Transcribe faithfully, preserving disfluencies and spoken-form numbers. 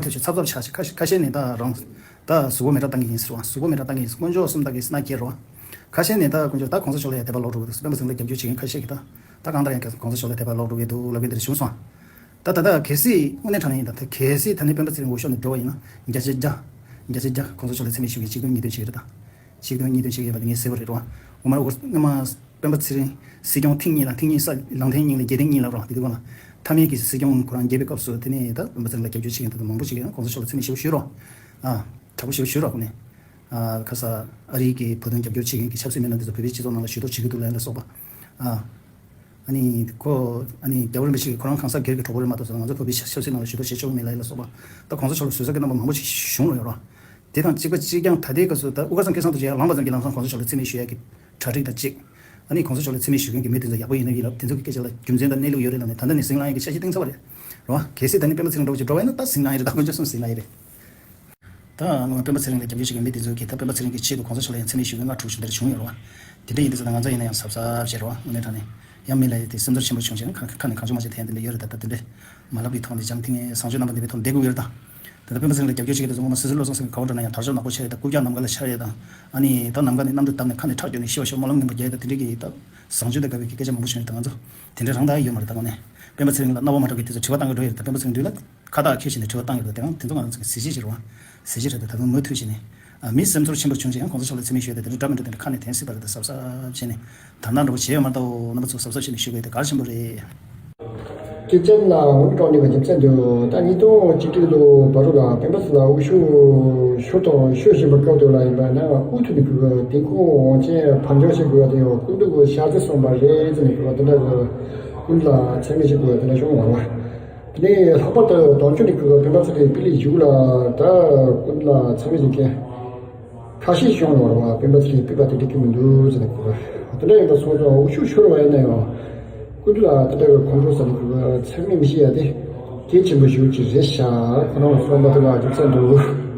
ཐུག་ཆེ་ཚབ་ཚབ་ཆགས་ཆེ། ཁ་ཤས་ཁ་ཤས་ནས་ད་རང་ད་གཟུགས་པོ་མེ་དྲག་བཏང་གི་ཡིན་ཟེར་བ། གཟུགས་པོ་མེ་དྲག་བཏང་གི་ཡིན་ཟེར། དཀོན་མཆོག་གསུམ་བཏང་གི་ཟེར་ན་ཁྱེད་རོ། ཁ་ཤས་ནས་ད་དཀོན་མཆོག་ད་གོང་ས་མཆོག་ལ་ཡང་དད་པ་ལོག་འགྲོ་གི་འདུག་སྤེན་པ་ཚེ་རིང་ལ་རྒྱབ་སྐྱོར་བྱེད་མཁན་ཁ་ཤས་ཀྱིས་ད་ད་གང་ལྟར་ཡང་གོང་ས་མཆོག་ལ་དད་པ་ལོག་འགྲོ་གི་འདུག་ལབ་མཁན་དེ་འདྲ་བྱུང་སོང་། ད་ད་ད་གལ་སྲིད་དངོས་གནས་དྲང་གནས་ཡིན་ད་ད་གལ་སྲིད་ད་ནི་སྤེན་པ་ཚེ་རིང་འོས་ཤོག་ནས་འགྲོ་བ་ཡིན་ན་བརྒྱ་ཆ་བརྒྱ་བརྒྱ་ཆ་བརྒྱ་གོང་ས་མཆོག་ལ་མཚན་སྨད་ཞུ་མཁན་ཆིག་སྟོང་ཉིས་སྟོང་ཞིག་རེད་ད། ཆིག་སྟོང་ཉིས་སྟོང་ཞིག་ཡོད་པ་དེ་ངས་གསལ་པོ་རེད་རོ། འོ་མ་ར་འོ་སྔ་མ་སྤེན་པ་ཚེ་རིང་སྲིད་སྐྱོང་ཐེངས་གཉིས་ལ་ཐེངས་གཉིས་ས་ལང་ཐེངས་གཉིས་ལ་རྒྱལ་ཐེངས་གཉིས་ལ་རོ་དེ་དུས་གོང་ལ་མཐའ་མའི་གི་སྲིད་སྐྱོང་ཁོ་རང་རྒྱལ་བའི་སྐབས་སུ་དེ་ནས་ད་སྤེན་པ་ཚེ་རིང་ལ་རྒྱབ་སྐྱོར་བྱེད་མཁན་དེ་ཚོ་མང་པོ་ཞིག་གིས་གོང་ས་མཆོག་ལ་མཚན་སྨད་ཞུ་ཞུས་རོ། ཨ་དྲག་པོ་ཞུ་ཞུས་རོ་ཁོ་ནས། ཨ་ཁ་ས་ཨ་རི་གི་བོད་དོན་རྒྱབ་སྐྱོར་བྱེད་མཁན་གྱི་ཆབ་སྲིད་མི་སྣ་དེ་ཚོ་བོད་པའི་སྤྱི་ཚོགས་ནང་ལ་ཞུ་གཏུག་བྱེད་ཀྱི་འདུག་ལབ་ཡ་ལ་སོགས་པ། ཨ་ཨ་ནི་ཁོ་ཨ་ནི་རྒྱལ་བ་རིན་པོ་ཆེ་གིས་ཁོ་རང་གང་ཟག་སྒེར་གྱི་གྲོགས་པོ་རེད་མ་གཏོགས་ང་ཚོ་བོད་པའི་ཆབ་སྲིད་ནང་ལ་ཞུ་གཏུག་བྱེད་ཆོག་གི་མེད་ལབ་ཡ་ལ་སོགས་པ། ད་གོང་ས་མཆོག་ལ་ཟུར་ཟ་གི་རྣམ་པ་མང་པོ་ཞིག་བྱུང་ཡོད་རོ། དེ་དང་གཅིག་པ་གཅིག་རྐྱང་ད་ལྟའི་སྐབས་སུ་ད་དབུ་དཀར་ཚང་སྐལ་བཟང་རྡོ་རྗེ་ཡར་ལངས་པ་ཙམ་གྱིས་ལམ་སང་གོང་ས་མཆོག་ལ་མཚན་སྨད་ཞུ་ཡག་གི་གྲ་སྒྲིག་དང་གཅིག་ཨ་ནི་གོང་ས་མཆོག་ལ་མཚན་སྨད་ཞུ་མཁན་གྱི་མི་དེ་ཚོ་ཡག་པོ་ཡིན་ན་ཡིན་ལབ་དེ་ཚོ་གི་སྐད་ཆ་ལ་རྒྱུ་མཚན་དང་གནས་ལུགས་ཡོད་རེད་ལབ་ནས་ད་ལྟ་ནས་ཟིང་ལངས་ཡག་གི་འཆར་གཞི་བཏིང་ཚར་བ་རེད། རེད་བ། གལ་སྲིད་ད་ནི་སྤེན་པ་ཚེ་རིང་འདྲ་བོ་ཅིག་འགྲོ་བ་ཡིན་ན་ད་ཟིང་ལངས་ཡག་རེད། ད་དཀོན་མཆོག་གསུམ་ཟིང་ལངས་ཡག་རེད། ད་སྔོན་མ་སྤེན་པ་ཚེ་རིང་ལ་རྒྱབ་སྐྱོར་བྱེད་མཁན་མི་དེ་ཚོ་གིས་ད་སྤེན་པ་ཚེ་རིང་གི་ཆེད་དུ་གོང་ས་མཆོག་ལ་ཡང་མཚན་སྨད་ཞུ་མཁན་ལྔ་དྲུག་ཅིག་འདིར་བྱུང་ཡོད་རེད་བ། དེ་འདྲ་ཡིན་དུས་ཙང་ང་ཚོ་ཡིན་ན་ཡང་གཟབ་གཟབ་བྱེད་རོགས་དངོས་གནས་དྲང་གནས། ཡང་མི་ལ་ཡང་དེ་སེམས་ཚོར་ཆེན་པོ་བྱུང་བྱས་ན་ཁ་ཁ་ནས་གང་བྱུང་མ་བྱས་ཐེངས་འདི་འདྲ་ཡོད་རེད། ད་ད་དེ་འདྲ་མ་ལབ་ཀྱི་ཐོག་ནས་འཇམ་ཐིང་ངེ་བཟང་སྤྱོད་རྣམ་པ་འདི་པའི་ཐོག་ནས་བསྡད་དགོས་ཀྱི་ཡོད་རེད་ད། ད་ལྟ་སྤེན་པ་ཚེ་རིང་ལ་རྒྱབ་སྐྱོར་བྱེད་ཀྱི་དེ་ཚོ་ངོ་མ་སོ་སོའི་བློ་བཟང་སེང་གེ་ག་པར་འགྲོ་ན་ཡང་དར་ལྕོག་ནག་པོ་ཆགས་ཡོད་དང་། ཨ་ནི་ད་ནམ་མཁའ་ནས་གནམ་གྲུ་བརྡབས་ནས་མཁའ་ནས་ཁྲག་སྐྱུག་ནས་ཤི་བ་ཤོར་སྨོན་ལམ་ངན་པ་རྒྱག་ཡོད་ད། དེ་འདྲ་གི་ད་བཟང་སྤྱོད་དང་འགལ་བའི་སྐད་ཆ་མང་པོ་བྱུང་ཡོད་ད། ང་ཚོ་དེ་འདྲ་རང་ད་ཡོད་མ་རེད་ད། དངོས་གནས་སྤེན་པ་ཚེ་རིང་ལ་སྣང་བ་མ་འགྲོ་གི་དེ་ཚོ་དྲི་བ་བཏང་གི་འགྲོ་ཡོད་རེད་ད། སྤེན་པ་ཚེ་རིང་མདུན་ལ་ཁ་བཏགས་ཁྱེར་བྱས་ནས་དྲི་བ་བཏང་གི་འདུག་དེ་ཡང་དེ་ཚོ་ང་རང་ཚོ་གི་གཟི་བརྗིད་ཅིག་རེད་བ། གཟི་བརྗིད་རེད་དེ་ད་དུང་མུ་མཐུད་བྱས་ནས། ཨ་མི་སེམས་ཚོར་ཆེན་པོ་བྱུང་ཅིག་ཡང་གོང་ས་མཆོག་ལ་མཚན་སྨད་ཞུས་ཏེ་དེ་འདྲ་འདྲ་མི་འདྲ་དེ་འདྲ་ཁ་ནས་དྲན་སྲིད་པ་རེད་དེ་གཟབ་གཟབ་བྱས་ནས། དར་ནག་འདྲ་པོ་བྱས་ཡོད་མ་གཏོགས་རྣམ་པ་ཚོ་གཟབ་གཟབ་བྱས་ནས་ཞུ་དགོས་དེ་གལ་ཆེན་པོ་རེད། སྤྱི་ཚན་ལ་འོང་སྐབས་ནས་རྒྱུ་མཚན་དུ་ད་ཉིས་སྟོང་བཅུ་དྲུག་ལོ་བར་དུ་ལ་སྤེན་པ་ཚེ་རིང་ལ་དབུ་བཞུགས་ཞུ་དང་ཞུ་བཞིན་པའི་སྐབས་དུ་ལ་ཡིན་པ་ན་དབུ་ཐུག་ནས་ཕུལ་བ་དེ་ཁོང་དབང་ཆེན་ཕམ་ཉེས་བྱེད་དགོས་པ་དེ་ཡང་སྐུ་མདུན་གྱི་ཕྱག་རྩིས་གསུངས་པ་རེད་ཟེར་ནས་ཕུལ་བ་དེ་འདྲ་གི་སྐུ་མདུན་ལ་མཚན་སྨད་བྱེད་དགོས་པ་དེ་འདྲ་བྱུང་བ་རེད་བ། དེ་ནས་ལྷག་པར་དུ་དོན་གཅོད་ནས་ཕུལ་བ་སྤེན་པ་ཚེ་རིང་པི་ལི་བཞུགས་ལ་ད་སྐུ་མདུན་ལ་མཚན་སྨད་བྱེད་མཁན་ཁ་ཤས་བྱུང་ཡོད་རེད་བ། སྤེན་པ་ཚེ་རིང་པི་པ་དེ་འགྲིག་གི་མི་འདུག་ཟེར་ནས་ཕུལ་བ་དེ་འདྲ་ཡིན་པ་སོང་ཙང་དབུ་བཞུགས་ཞུ་བ་ཡིན་ན་ཡང་སྐུ་མདུན་ལ་དེ་འདྲ་གི་ཁོང་ཁྲོ་ཟ་ནས་ཕུལ་བ་མཚན་སྨད་མི་བྱེད་ཡ་དེ་གལ་ཆེན་པོ་ཞིག་ཅིག་རེད་ཤག་ཁོ་རང་གསུངས་པ་དེ་ལ་རྒྱུ་མཚན་འདུག